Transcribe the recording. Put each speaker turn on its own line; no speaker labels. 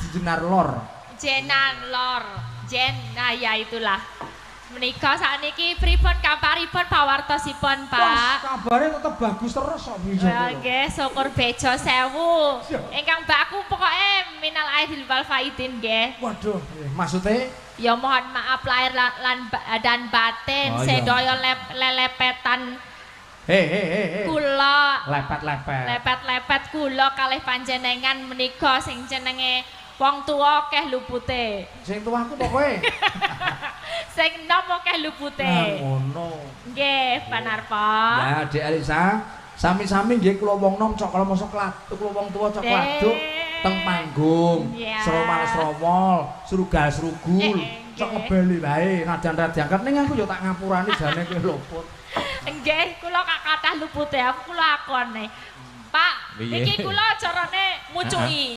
Jenar Lor.
Jenan Lor. Jen, nah ya itulah. Menika sakniki pripun kabaripun pawartosipun, Pak?
Wah, kabare tetep bagus terus kok bisa.
Nggih, syukur bejo sewu. Ingkang baku pokoke minal aidin wal faidin nggih.
Waduh, maksudnya
ya mohon maaf lahir lan dan batin,
oh, iya.
Sedaya lelepetan.
He.
Kula
lepet-lepet.
Lepet-lepet kula kalih panjenengan menika sing jenenge wong tuwa akeh lupute.
Sing tuwa aku pokoke.
Sing enom akeh lupute.
Nah, ngono.
Nggih, Pak Narpo.
Ya, Dik Elisa, sami-sami nggih kula wong nom cok kala masa kladuk, kula wong tuwa cok kladuk teng panggung. Srowal-srowol, srugal-srugul, cok ngebeli wae, nadan ra diangkat ning aku ya tak ngapurani jane kowe luput.
Nggih, kula kathah lupute, aku kula akone. Pak, niki kula carane mucuki.